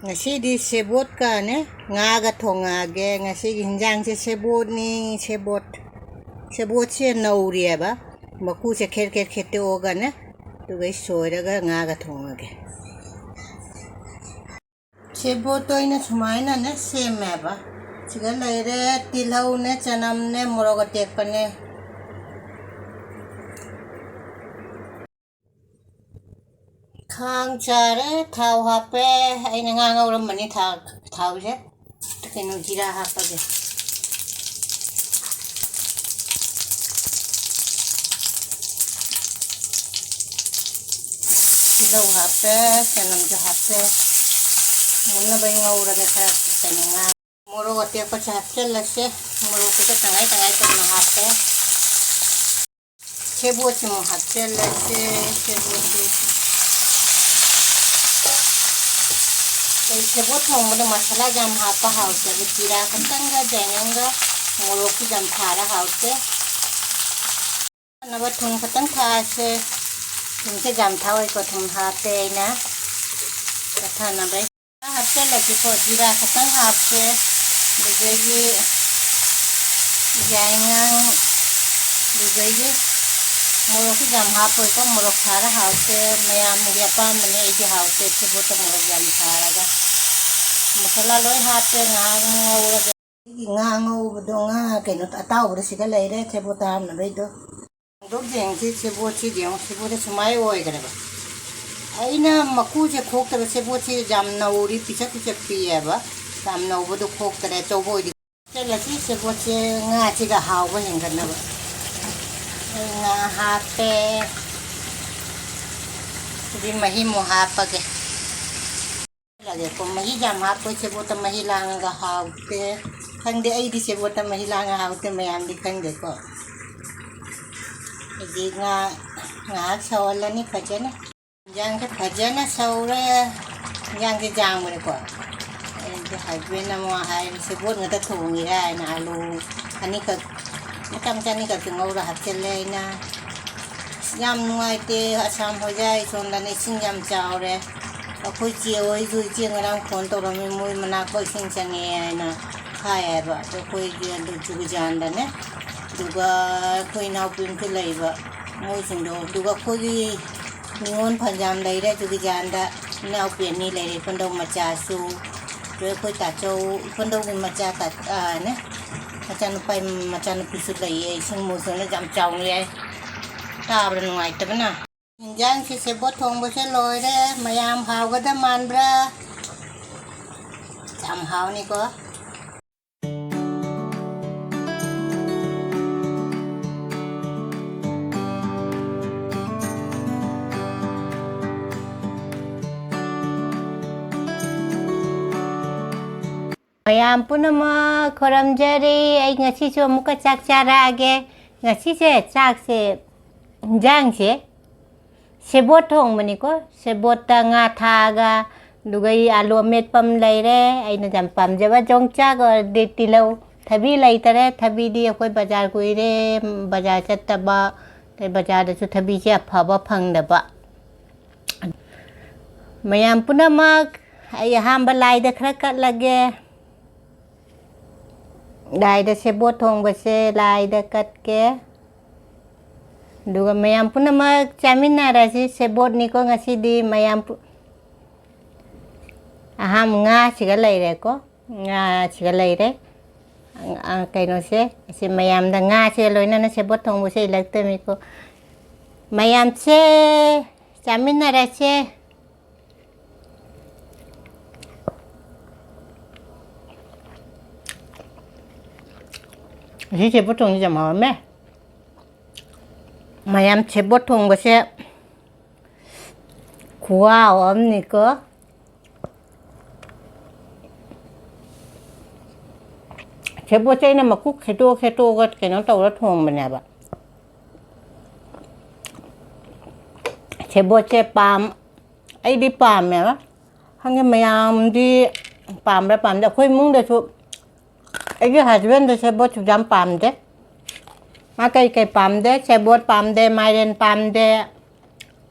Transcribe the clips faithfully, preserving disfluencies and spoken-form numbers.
ꯉꯁꯤꯗꯤ ꯁꯦꯕꯣꯠꯀꯅꯦ ꯉꯥꯒ ꯊꯣꯡꯉꯛꯑꯒꯦ꯫ ꯉꯁꯤꯒꯤ ꯍꯤꯟꯖꯥꯡꯁꯦ ꯁꯦꯕꯣꯠꯅꯤ, ꯁꯦꯕꯣꯠ꯫ ꯁꯦꯕꯣꯠꯁꯦ ꯅꯧꯔꯤꯑꯕ, ꯃꯀꯨꯁꯦ ꯈꯦꯠ ꯈꯦꯠ ꯈꯦꯠꯇꯣꯛꯑꯒꯅꯦ, ꯑꯗꯨꯒ ꯑꯩ ꯁꯣꯏꯔꯒ ꯉꯥꯒ ꯊꯣꯡꯉꯒꯦ꯫ ꯁꯦꯕꯣꯠꯇꯣ ꯑꯩꯅ ꯁꯨꯃꯥꯏꯅꯅꯦ ꯁꯦꯝꯃꯦꯕ꯫ ꯁꯤꯗ ꯂꯩꯔꯦ ꯇꯤꯜꯍꯧꯅꯦ, ꯆꯅꯝꯅꯦ, ꯃꯣꯔꯣꯛ ꯑꯇꯦꯛꯄꯅꯦ꯫ ꯈꯥꯡ ꯆꯥꯔꯦ, ꯊꯥꯎ ꯍꯥꯞꯄꯦ꯫ ꯑꯩꯅ ꯉꯥ ꯉꯧꯔꯝꯕꯅꯤ ꯊꯥ-, ꯊꯥꯎꯁꯦ꯫ ꯀꯩꯅꯣ, ꯖꯤꯔꯥ ꯍꯥꯞꯄꯒꯦ꯫ ꯇꯤꯜꯍꯧ ꯍꯥꯞꯄꯦ, ꯆꯅꯝꯁꯨ ꯍꯥꯞꯄꯦ꯫ ꯃꯨꯟꯅꯕ ꯉꯧꯔꯒꯦ ꯈꯔ, ꯀꯩꯅꯣ, ꯉꯥ꯫ ꯃꯣꯔꯣꯛ ꯑꯇꯦꯛꯄꯁꯦ ꯍꯥꯞꯆꯤꯜꯂꯁꯦ꯫ ꯃꯣꯔꯣꯛꯁꯤꯒ ꯇꯪꯈꯥꯏ ꯇꯪꯈꯥꯏ ꯇꯧꯅ ꯍꯥꯞꯄꯦ꯫ ꯁꯦꯕꯣꯠꯁꯤꯃꯨꯛ ꯍꯥꯞꯆꯤꯜꯂꯁꯦ꯫ ꯁꯦꯕꯣꯠꯁꯤ ꯑꯩ ꯁꯦꯕꯣꯠ ꯊꯣꯡꯕꯗ ꯃꯁꯥꯂꯥ ꯌꯥꯝ ꯍꯥꯞꯄ ꯍꯥꯎꯇꯦ꯫ ꯑꯗꯨ ꯖꯤꯔꯥ ꯈꯛꯇꯪꯒ, ꯌꯥꯏꯉꯪꯒ, ꯃꯣꯔꯣꯛꯁꯨ ꯌꯥꯝ ꯊꯥꯔ ꯍꯥꯎꯇꯦ꯫ ꯆꯥꯅꯕ ꯊꯨꯝ ꯈꯛꯇꯪ ꯊꯥꯛꯑꯁꯦ꯫ ꯊꯨꯝꯁꯦ ꯌꯥꯝ ꯊꯥꯛꯑꯣꯏꯀꯣ, ꯊꯨꯝ ꯍꯥꯞꯄꯦ ꯑꯩꯅ ꯆꯥꯊꯅꯕ꯫ ꯍꯥꯞꯆꯤꯜꯂꯒꯦꯀꯣ, ꯖꯤꯔꯥ ꯈꯛꯇꯪ ꯍꯥꯞꯀꯦ꯫ ꯑꯗꯨꯗꯒꯤ ꯌꯥꯏꯉꯪ, ꯑꯗꯨꯗꯒꯤ ꯃꯣꯔꯣꯛꯁꯨ ꯌꯥꯝ ꯍꯥꯞꯄꯣꯏꯀꯣ, ꯃꯣꯔꯣꯛ ꯁꯥꯔ ꯍꯥꯎꯇꯦ꯫ ꯃꯌꯥꯝꯒꯤ ꯑꯄꯥꯝꯕꯅꯦ, ꯑꯩꯗꯤ ꯍꯥꯎꯇꯦ ꯁꯦꯕꯣꯠꯇ ꯃꯣꯔꯣꯛ ꯌꯥꯝ ꯁꯥꯔꯒ꯫ ꯃꯁꯥꯂꯥ ꯂꯣꯏ ꯍꯥꯞꯄꯦ, ꯉꯥꯏꯍꯥꯛ ꯑꯃꯨꯛ ꯉꯧꯔꯒꯦ꯫ ꯑꯩꯒꯤ ꯉꯥ ꯉꯧꯕꯗꯣ, ꯉꯥ ꯀꯩꯅꯣ ꯑꯇꯥꯎꯕꯗꯣ ꯁꯤꯗ ꯂꯩꯔꯦ, ꯁꯦꯕꯣꯠꯇ ꯍꯥꯞꯅꯕꯩꯗꯣ꯫ ꯍꯥꯡꯗꯣꯛ ꯌꯦꯡꯁꯤ, ꯁꯦꯕꯣꯠꯁꯤ ꯌꯦꯡꯉꯨ, ꯁꯦꯕꯣꯠꯁꯦ ꯁꯨꯃꯥꯏꯅ ꯑꯣꯏꯈ꯭ꯔꯦꯕ꯫ ꯑꯩꯅ ꯃꯀꯨꯁꯦ ꯈꯣꯛꯇꯕ, ꯁꯦꯕꯣꯠꯁꯦ ꯌꯥꯝ ꯅꯧꯔꯤ, ꯄꯤꯁꯛ ꯄꯤꯁꯛ ꯄꯤꯛꯑꯦꯕ꯫ ꯌꯥꯝ ꯅꯧꯕꯗꯣ ꯈꯣꯛꯇꯔꯦ, ꯑꯆꯧꯕ ꯑꯣꯏꯗꯤ꯫ ꯆꯜꯂꯁꯤ, ꯁꯦꯕꯣꯠꯁꯦ ꯉꯥꯁꯤꯒ ꯍꯥꯎꯕ ꯍꯦꯟꯒꯠꯅꯕ꯫ ꯑꯩ ꯉꯥ ꯍꯥꯞꯄꯦ꯫ ꯑꯗꯨꯗꯤ ꯃꯍꯤꯃꯨꯛ ꯍꯥꯞꯄꯒꯦ꯫ ꯂꯒꯦꯀꯣ꯫ ꯃꯍꯤ ꯌꯥꯝ ꯍꯥꯞꯄꯣꯏ, ꯁꯦꯕꯣꯠꯇ ꯃꯍꯤ ꯂꯥꯡꯉꯒ ꯍꯥꯎꯇꯦ꯫ ꯈꯪꯗꯦ, ꯑꯩꯗꯤ ꯁꯦꯕꯣꯠꯇ ꯃꯍꯤ ꯂꯥꯡꯉꯒ ꯍꯥꯎꯇꯦ, ꯃꯌꯥꯝꯗꯤ ꯈꯪꯗꯦꯀꯣ꯫ ꯍꯧꯖꯤꯛ ꯉꯥ ꯉꯥꯏꯍꯥꯛ ꯁꯧꯍꯜꯂꯅꯤ ꯐꯖꯅ꯫ ꯏꯟꯖꯥꯡꯁꯦ ꯐꯖꯅ ꯁꯧꯔꯦ꯫ ꯏꯟꯖꯥꯡꯁꯦ ꯌꯥꯝꯈ꯭ꯔꯦꯀꯣ꯫ ꯑꯩꯗꯤ husband ꯑꯃꯨꯛ ꯍꯥꯏꯔꯤ, "ꯁꯦꯕꯣꯠ ꯉꯥꯛꯇ ꯊꯣꯡꯉꯤꯔꯥ?" ꯍꯥꯏꯅ ꯑꯂꯨ ꯑꯅꯤꯈꯛ, ꯃꯆꯥ ꯃꯆꯥ ꯑꯅꯤꯈꯛꯁꯨ ꯉꯧꯔ ꯍꯥꯞꯆꯤꯜꯂꯦ ꯑꯩꯅ꯫ ꯑꯁ, ꯌꯥꯝ ꯅꯨꯡꯉꯥꯏꯇꯦ, ꯑꯁꯥꯝ ꯍꯣꯏꯖꯥꯏ ꯁꯣꯝꯗꯅ ꯏꯁꯤꯡ ꯌꯥꯝ ꯆꯥꯎꯔꯦ꯫ ꯑꯩꯈꯣꯏ ꯆꯦ ꯍꯣꯏꯁꯨ, ꯏꯆꯦ ꯉꯔꯥꯡ ꯐꯣꯟ ꯇꯧꯔꯝꯃꯤ, ꯃꯣꯏ ꯃꯅꯥꯛꯇ ꯏꯁꯤꯡ ꯆꯪꯉꯦ ꯍꯥꯏꯅ ꯍꯥꯏꯌꯦꯕ꯫ ꯑꯗꯣ ꯑꯩꯈꯣꯏꯒꯤ ꯑꯗꯨ ꯖꯨꯒꯤꯖꯥꯟꯗꯅꯦ, ꯑꯗꯨꯒ ꯑꯩꯈꯣꯏ ꯏꯅꯥꯎꯄꯤ ꯑꯃꯁꯨ ꯂꯩꯕ, ꯃꯣꯏꯁꯤꯡꯗꯣ, ꯑꯗꯨꯒ ꯑꯩꯈꯣꯏꯒꯤ ꯅꯤꯉꯣꯜ ꯐꯅꯌꯥꯝ ꯂꯩꯔꯦ ꯖꯨꯒꯤꯖꯥꯟꯗ, ꯏꯅꯥꯎꯄꯤ ꯑꯅꯤ ꯂꯩꯔꯦ, ꯏꯄꯨꯟꯗꯧ ꯃꯆꯥꯁꯨ, ꯑꯗꯨ ꯑꯩꯈꯣꯏ ꯇꯥꯆꯧ, ꯏꯄꯨꯟꯗꯧꯒꯤ ꯃꯆꯥ ꯇꯥ-, ꯑꯥꯅꯦ, ꯃꯆꯥꯅꯨꯄꯥ, ꯃꯆꯥꯅꯨꯄꯤꯁꯨ ꯂꯩꯌꯦ꯫ ꯏꯁꯤꯡ ꯃꯣꯏꯁꯤꯡꯅ ꯌꯥꯝ ꯆꯥꯎꯅ ꯌꯥꯏ, ꯇꯥꯕꯗ ꯅꯨꯡꯉꯥꯏꯇꯕꯅ꯫ ꯏꯟꯖꯥꯡꯁꯤ ꯁꯦꯕꯣꯠ ꯊꯣꯡꯕꯁꯦ ꯂꯣꯏꯔꯦ꯫ ꯃꯌꯥꯝ ꯍꯥꯎꯒꯗ ꯃꯥꯟꯕ꯭ꯔꯥ? ꯌꯥꯝ ꯍꯥꯎꯅꯤꯀꯣ꯫ ꯃꯌꯥꯝ ꯄꯨꯝꯅꯃꯛ ꯈꯨꯔꯨꯝꯖꯔꯤ꯫ ꯑꯩ ꯉꯁꯤꯁꯨ ꯑꯃꯨꯛꯀ ꯆꯥꯛ ꯆꯥꯔꯛꯑꯒꯦ꯫ ꯉꯁꯤꯁꯦ ꯆꯥꯛꯁꯦ, ꯏꯟꯖꯥꯡꯁꯦ ꯁꯦꯕꯣꯠ ꯊꯣꯡꯕꯅꯤꯀꯣ꯫ ꯁꯦꯕꯣꯠꯇ ꯉꯥ ꯊꯥꯛꯑꯒ, ꯑꯗꯨꯒ ꯑꯩ ꯑꯥꯂꯨ ꯑꯃꯦꯠꯄ ꯑꯃ ꯂꯩꯔꯦ꯫ ꯑꯩꯅ ꯌꯥꯝ ꯄꯥꯝꯖꯕ ꯌꯣꯡꯆꯥꯛ ꯑꯣꯏꯔꯗꯤ ꯇꯤꯜꯍꯧ꯫ ꯊꯕꯤ ꯂꯩꯇꯔꯦ꯫ ꯊꯕꯤꯗꯤ ꯑꯩꯈꯣꯏ ꯕꯖꯥꯔ ꯀꯨꯏꯔꯦ, ꯕꯖꯥꯔ ꯆꯠꯇꯕ, ꯑꯗꯩ ꯕꯖꯥꯔꯗꯁꯨ ꯊꯕꯤꯁꯦ ꯑꯐꯕ ꯐꯪꯗꯕ꯫ ꯃꯌꯥꯝ ꯄꯨꯝꯅꯃꯛ, ꯑꯩ ꯑꯍꯥꯟꯕ ꯂꯥꯏꯗ ꯈꯔ ꯀꯠꯂꯒꯦ꯫ ꯂꯥꯏꯗ ꯁꯦꯕꯣꯠ ꯊꯣꯡꯕꯁꯦ ꯂꯥꯏꯗ ꯀꯠꯀꯦ꯫ ꯑꯗꯨꯒ ꯃꯌꯥꯝ ꯄꯨꯝꯅꯃꯛ ꯆꯥꯃꯤꯟꯅꯔꯁꯤ꯫ ꯁꯦꯕꯣꯠꯅꯤꯀꯣ ꯉꯁꯤꯗꯤ꯫ ꯃꯌꯥꯝ ꯄꯨ-, ꯑꯍꯥꯟꯕ ꯉꯥꯁꯤꯒ ꯂꯩꯔꯦꯀꯣ꯫ ꯉꯥꯁꯤꯒ ꯂꯩꯔꯦ꯫ ꯑ, ꯀꯩꯅꯣꯁꯦ, ꯑꯁꯤ ꯃꯌꯥꯝꯗ ꯉꯥꯁꯦ ꯂꯣꯏꯅꯅ ꯁꯦꯕꯣꯠ ꯊꯣꯡꯕꯁꯦ ꯏꯜꯂꯛꯇꯃꯤꯀꯣ꯫ ꯃꯌꯥꯝꯁꯦ ꯆꯥꯃꯤꯟꯅꯔꯁꯦ꯫ ꯑꯁꯤ ꯁꯦꯕꯣꯠ ꯊꯣꯡꯕꯁꯦ ꯌꯥꯝ ꯍꯥꯎꯔꯝꯃꯦ꯫ ꯃꯌꯥꯝ ꯁꯦꯕꯣꯠ ꯊꯣꯡꯕꯁꯦ ꯈꯨꯍꯥꯎ ꯑꯃꯅꯤꯀꯣ꯫ ꯁꯦꯕꯣꯠꯁꯦ ꯑꯩꯅ ꯃꯀꯨ ꯈꯦꯠꯇꯣꯛ ꯈꯦꯠꯇꯣꯛꯑꯒ ꯀꯩꯅꯣ ꯇꯧꯔ ꯊꯣꯡꯕꯅꯦꯕ꯫ ꯁꯦꯕꯣꯠꯁꯦ ꯄꯥꯝ-, ꯑꯩꯗꯤ ꯄꯥꯝꯃꯦꯕ꯫ ꯈꯪꯗꯦ ꯃꯌꯥꯝꯗꯤ ꯄꯥꯝꯕ꯭ꯔꯥ ꯄꯥꯝꯗꯦ꯫ ꯑꯩꯈꯣꯏ ꯏꯃꯨꯡꯗꯁꯨ ꯑꯩꯒꯤ husbandꯗ ꯁꯦꯕꯣꯠ ꯆꯨꯖꯥꯝ ꯄꯥꯝꯗꯦ꯫ ꯃꯥ ꯀꯩ ꯀꯩ ꯄꯥꯝꯗꯦ? ꯁꯦꯕꯣꯠ ꯄꯥꯝꯗꯦ, ꯃꯥꯏꯔꯦꯟ ꯄꯥꯝꯗꯦ꯫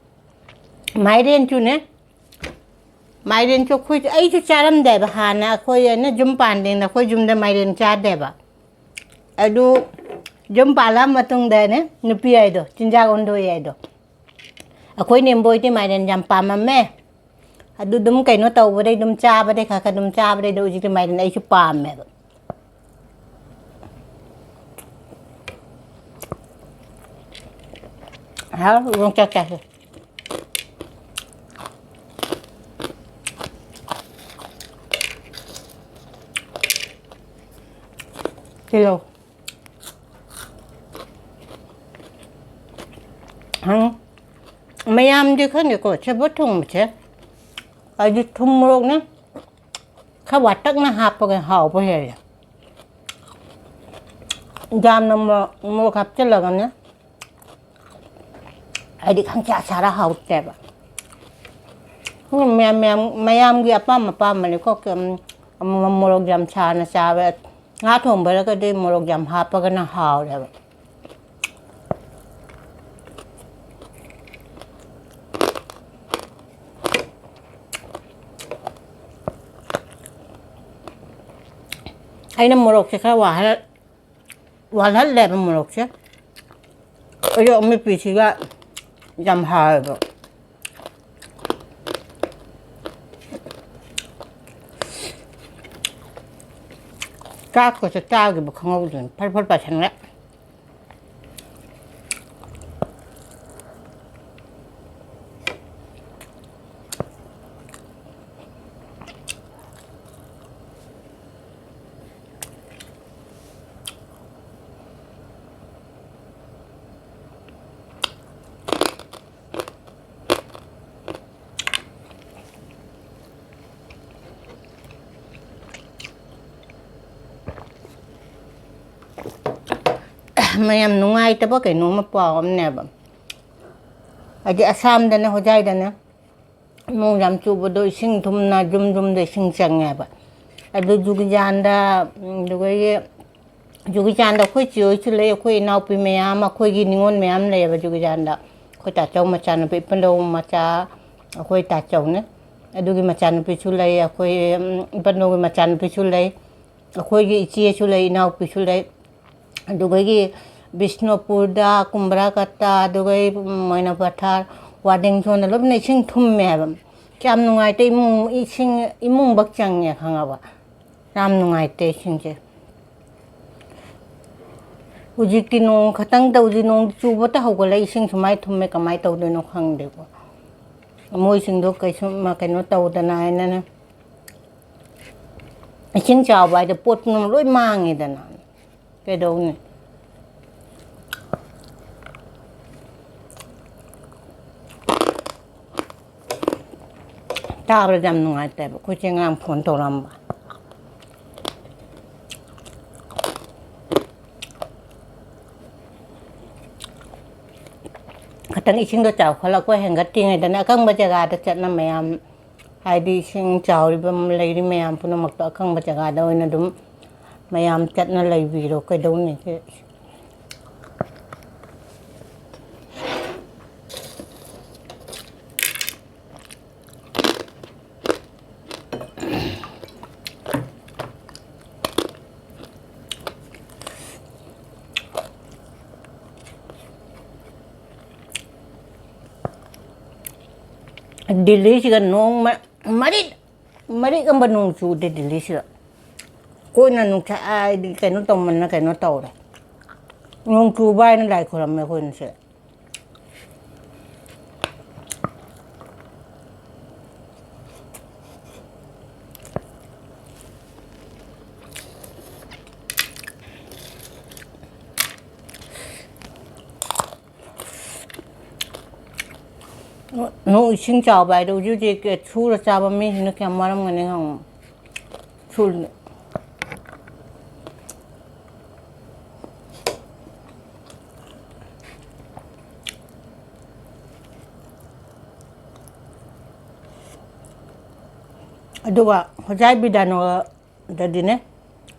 ꯃꯥꯏꯔꯦꯟꯁꯨꯅꯦ, ꯃꯥꯏꯔꯦꯟꯁꯨ ꯑꯩꯈꯣꯏ, ꯑꯩꯁꯨ ꯆꯥꯔꯝꯗꯦꯕ ꯍꯥꯟꯅ꯫ ꯑꯩꯈꯣꯏ ꯑꯩꯅ ꯌꯨꯝ ꯄꯥꯟꯗ꯭ꯔꯤꯉꯩꯗ ꯑꯩꯈꯣꯏ ꯌꯨꯝꯗ ꯃꯥꯏꯔꯦꯟ ꯆꯥꯗꯦꯕ꯫ ꯑꯗꯨ ꯌꯨꯝ ꯄꯥꯜꯂ ꯃꯇꯨꯡꯗꯅꯦ ꯅꯨꯄꯤ ꯍꯥꯏꯗꯣ ꯆꯤꯟꯖꯥꯛ ꯑꯣꯟꯊꯣꯛꯑꯦ ꯍꯥꯏꯗꯣ꯫ ꯑꯩꯈꯣꯏ ꯅꯦꯝꯕꯣꯏꯗꯤ ꯃꯥꯏꯔꯦꯟ ꯌꯥꯝ ꯄꯥꯝꯃꯝꯃꯦ꯫ ꯑꯗꯨ ꯑꯗꯨꯝ ꯀꯩꯅꯣ ꯇꯧꯕꯗꯩ ꯑꯗꯨꯝ ꯆꯥꯕꯗꯩ ꯈꯔ ꯈꯔ ꯑꯗꯨꯝ ꯆꯥꯕꯗꯩ ꯑꯗꯣ ꯍꯧꯖꯤꯛꯇꯤ ꯃꯥꯏꯔꯦꯟ ꯑꯩꯁꯨ ꯄꯥꯝꯃꯦꯕ꯫ ꯍꯥꯎ, ꯌꯣꯡꯆꯥꯛ ꯆꯥꯁꯦ꯫ ꯇꯤꯜꯍꯧ꯫ ꯎꯝ꯫ ꯃꯌꯥꯝꯗꯤ ꯈꯪꯗꯦꯀꯣ, ꯁꯦꯕꯣꯠ ꯊꯣꯡꯕꯁꯦ ꯑꯩꯗꯤ ꯊꯨꯝ ꯃꯣꯔꯣꯛꯅ ꯈꯔ ꯋꯥꯇꯛꯅ ꯍꯥꯞꯄꯒ ꯍꯥꯎꯕ ꯍꯦꯜꯂꯦ꯫ ꯌꯥꯝꯅ ꯃꯣꯔꯣꯛ, ꯃꯣꯔꯣꯛ ꯍꯥꯞꯆꯤꯜꯂꯒꯅꯦ ꯍꯥꯏꯗꯤ ꯈꯪꯁꯥ ꯁꯥꯔ ꯍꯥꯎꯇꯦꯕ꯫ ꯎꯝ, ꯃꯌꯥꯝ, ꯃꯌꯥꯝ, ꯃꯌꯥꯝꯒꯤ ꯑꯄꯥꯝ ꯑꯄꯥꯝꯕꯅꯤꯀꯣ꯫ ꯀꯝ-, ꯑꯃꯃꯝ ꯃꯣꯔꯣꯛ ꯌꯥꯝ ꯁꯥꯅ ꯆꯥꯕ, ꯉꯥ ꯊꯣꯡꯕꯗꯒꯗꯤ ꯃꯣꯔꯣꯛ ꯌꯥꯝ ꯍꯥꯞꯄꯒꯅ ꯍꯥꯎꯔꯦꯕ꯫ ꯑꯩꯅ ꯃꯣꯔꯣꯛꯁꯦ ꯈꯔ ꯋꯥꯍꯜ-, ꯋꯥꯜꯍꯜꯂꯦꯕ ꯃꯣꯔꯣꯛꯁꯦ꯫ ꯑꯗꯣ ꯑꯃꯦꯠꯄꯤꯁꯤꯒ ꯌꯥꯝ ꯍꯥꯎꯋꯦꯕ꯫ ꯆꯥꯛꯀꯁꯦ ꯆꯥꯈꯤꯕ ꯈꯪꯍꯧꯗ꯭ꯔꯦ, ꯐꯠ ꯐꯠ ꯄꯥꯏꯁꯟꯈ꯭ꯔꯦ꯫ ꯃꯌꯥꯝ ꯅꯨꯡꯉꯥꯏꯇꯕ ꯀꯩꯅꯣꯝꯃ ꯄꯥꯎ ꯑꯃꯅꯦꯕ꯫ ꯍꯥꯏꯗꯤ ꯑꯁꯥꯝꯗꯅꯦ, ꯍꯣꯖꯥꯏꯗꯅꯦ ꯅꯣꯡ ꯌꯥꯝ ꯆꯨꯕꯗꯣ ꯏꯁꯤꯡ ꯊꯨꯝꯅ ꯌꯨꯝ ꯌꯨꯝꯗ ꯏꯁꯤꯡ ꯆꯪꯉꯦꯕ꯫ ꯑꯗꯨ ꯖꯨꯒꯤꯖꯥꯟꯗ, ꯎꯝ, ꯑꯗꯨꯒꯤ ꯖꯨꯒꯤꯆꯥꯟꯗ ꯑꯩꯈꯣꯏ ꯆꯦ ꯍꯣꯏꯁꯨ ꯂꯩ, ꯑꯩꯈꯣꯏ ꯏꯅꯥꯎꯄꯤ ꯃꯌꯥꯝ, ꯑꯩꯈꯣꯏꯒꯤ ꯅꯤꯉꯣꯜ ꯃꯌꯥꯝ ꯂꯩꯌꯦꯕ ꯖꯨꯒꯤꯆꯥꯟꯗ꯫ ꯑꯩꯈꯣꯏ ꯇꯥꯆꯧ ꯃꯆꯥꯅꯨꯄꯤ, ꯏꯄꯨꯟꯗꯧ ꯃꯆꯥ, ꯑꯩꯈꯣꯏ ꯇꯥꯆꯧꯅꯦ꯫ ꯑꯗꯨꯒꯤ ꯃꯆꯥꯅꯨꯄꯤꯁꯨ ꯂꯩ, ꯑꯩꯈꯣꯏ, ꯎꯝ, ꯏꯄꯟꯗꯣꯒꯤ ꯃꯆꯥꯅꯨꯄꯤꯁꯨ ꯂꯩ, ꯑꯩꯈꯣꯏꯒꯤ ꯏꯆꯦꯁꯨ ꯂꯩ, ꯏꯅꯥꯎꯄꯤꯁꯨ ꯂꯩ꯫ ꯑꯗꯨꯒ ꯕꯤꯁꯅꯨꯄꯨꯔꯗ, ꯀꯨꯝꯕ꯭ꯔꯥꯀꯠꯇ, ꯑꯗꯨꯒ ꯃꯣꯏꯅꯥ ꯄꯊꯥꯔ, ꯋꯥꯗꯤꯡ ꯁꯣꯟꯗ ꯂꯣꯏꯅ ꯏꯁꯤꯡ ꯊꯨꯝꯃꯦ ꯍꯥꯏꯕ꯫ ꯀꯌꯥꯝ ꯅꯨꯡꯉꯥꯏꯇꯦ, ꯏꯃꯨꯡ, ꯏꯁꯤꯡ ꯏꯃꯨꯡꯕꯛ ꯆꯪꯉꯦ, ꯈꯪꯉꯕ? ꯌꯥꯝ ꯅꯨꯡꯉꯥꯏꯇꯦ ꯏꯁꯤꯡꯁꯦ꯫ ꯍꯧꯖꯤꯛꯇꯤ ꯅꯣꯡ ꯈꯇꯪ ꯇꯧꯁꯤ, ꯅꯣꯡ ꯆꯨꯕꯇ ꯍꯧꯒꯠꯂꯛꯏ, ꯏꯁꯤꯡ ꯁꯨꯃꯥꯏꯅ ꯊꯨꯝꯃꯦ, ꯀꯃꯥꯏꯅ ꯇꯧꯗꯣꯏꯅꯣ ꯈꯪꯗꯦꯀꯣ꯫ ꯃꯣꯏꯁꯤꯡꯗꯣ ꯀꯩꯁꯨꯝ ꯀꯩꯅꯣ ꯇꯧꯗꯅ ꯍꯥꯏꯅꯅ, ꯏꯁꯤꯡ ꯆꯥꯎꯕ ꯍꯥꯏꯗꯣ ꯄꯣꯠ ꯄꯨꯝꯅꯃꯛ ꯂꯣꯏ ꯃꯥꯡꯉꯦꯗꯅ꯫ ꯀꯩꯗꯧꯅꯤ? ꯇꯥꯕꯗ ꯌꯥꯝ ꯅꯨꯡꯉꯥꯏꯇꯦꯕ꯫ ꯑꯩꯈꯣꯏ ꯆꯦ ꯉꯔꯥꯡ ꯐꯣꯟ ꯇꯧꯔꯛꯑꯝꯕ꯫ ꯈꯤꯇꯪ ꯏꯁꯤꯡꯗꯣ ꯆꯥꯎꯈꯠꯂꯛꯄ ꯍꯦꯟꯒꯠꯇ꯭ꯔꯤꯉꯩꯗꯅꯦ, ꯑꯀꯪꯕ ꯖꯒꯥꯗ ꯆꯠꯅ ꯃꯌꯥꯝ, ꯍꯥꯏꯗꯤ ꯏꯁꯤꯡ ꯆꯥꯎꯔꯤꯕ, ꯂꯩꯔꯤ ꯃꯌꯥꯝ ꯄꯨꯝꯅꯃꯛꯇꯣ ꯑꯀꯪꯕ ꯖꯒꯥꯗ ꯑꯣꯏꯅ ꯑꯗꯨꯝ ꯃꯌꯥꯝ ꯆꯠꯅ ꯂꯩꯕꯤꯔꯣ꯫ ꯀꯩꯗꯧꯅꯤꯒꯦ? ꯗꯤꯜꯂꯤꯁꯤꯒ ꯅꯣꯡ ꯃ-, ꯃꯔꯤꯛ, ꯃꯔꯤꯛ ꯑꯃ ꯅꯣꯡ ꯆꯨꯗꯦ ꯗꯤꯜꯂꯤꯁꯤꯗ꯫ ꯑꯩꯈꯣꯏꯅ ꯅꯨꯡꯁꯥ ꯍꯥꯏꯗꯤ ꯀꯩꯅꯣ ꯇꯧꯃꯟꯅ ꯀꯩꯅꯣ ꯇꯧꯔꯦ꯫ ꯅꯣꯡ ꯆꯨꯕ ꯍꯥꯏꯅ ꯂꯥꯏ ꯈꯨꯔꯝꯃꯦ ꯑꯩꯈꯣꯏꯅ ꯁꯤꯗ꯫ ꯅꯣꯡ ꯏꯁꯤꯡ ꯆꯥꯎꯕ ꯍꯥꯏꯗꯣ ꯍꯧꯖꯤꯛ ꯍꯧꯖꯤꯛ ꯁꯨꯔ ꯆꯥꯕ ꯃꯤꯁꯤꯡꯅ ꯀꯌꯥꯝ ꯋꯥꯔꯝꯒꯅꯤ ꯈꯪꯉꯣ꯫ ꯁꯨꯔ-, ꯑꯗꯨꯒ ꯍꯣꯖꯥꯏ ꯕꯤꯗ꯭ꯌꯥꯅꯒꯔꯗꯗꯤꯅꯦ,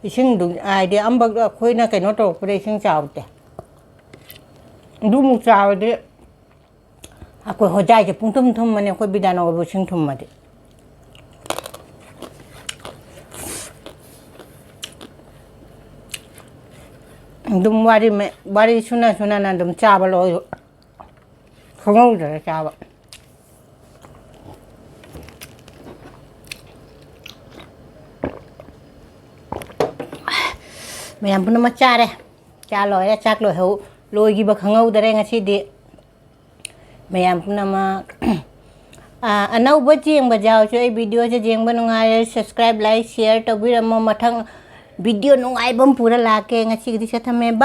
ꯏꯁꯤꯡꯗꯨ ꯍꯥꯏꯗꯤ ꯑꯃꯈꯛ ꯑꯩꯈꯣꯏꯅ ꯀꯩꯅꯣ ꯇꯧꯔꯛꯄꯗ ꯏꯁꯤꯡ ꯆꯥꯎꯗꯦ꯫ ꯑꯗꯨꯃꯨꯛ ꯆꯥꯎꯔꯗꯤ ꯑꯩꯈꯣꯏ ꯍꯣꯖꯥꯏꯁꯦ ꯄꯨꯡꯊꯨꯝ ꯊꯨꯝꯃꯅꯤ, ꯑꯩꯈꯣꯏ ꯕꯤꯗ꯭ꯌꯥꯅꯒꯔꯕꯨ ꯏꯁꯤꯡ ꯊꯨꯝꯃꯗꯤ꯫ ꯑꯗꯨꯝ ꯋꯥꯔꯤ ꯃ-, ꯋꯥꯔꯤ ꯁꯨꯅ ꯁꯨꯅꯅ ꯑꯗꯨꯝ ꯆꯥꯕ ꯂꯣꯏ꯫ ꯈꯪꯍꯧꯗ꯭ꯔꯦ ꯆꯥꯕ꯫ ꯃꯌꯥꯝ ꯄꯨꯝꯅꯃꯛ ꯆꯥꯔꯦ꯫ ꯆꯥ ꯂꯣꯏꯔꯦ꯫ ꯆꯥꯛ ꯂꯣꯏꯍꯧ-, ꯂꯣꯏꯈꯤꯕ ꯈꯪꯍꯧꯗꯔꯦ ꯉꯁꯤꯗꯤ꯫ ꯃꯌꯥꯝ ꯄꯨꯝꯅꯃꯛ, ꯑ, ꯑꯅꯧꯕ ꯌꯦꯡꯕ ꯌꯥꯎꯔꯁꯨ ꯑꯩ videoꯁꯦ ꯌꯦꯡꯕ ꯅꯨꯡꯉꯥꯏꯔꯦ꯫ Subscribe, like, share ꯇꯧꯕꯤꯔꯝꯃꯣ꯫ ꯃꯊꯪ video ꯅꯨꯡꯉꯥꯏꯕ ꯑꯃ ꯄꯨꯔ ꯂꯥꯛꯀꯦ꯫ ꯉꯁꯤꯒꯤꯗꯤ ꯁꯦ ꯊꯝꯃꯦ꯫ Bye꯫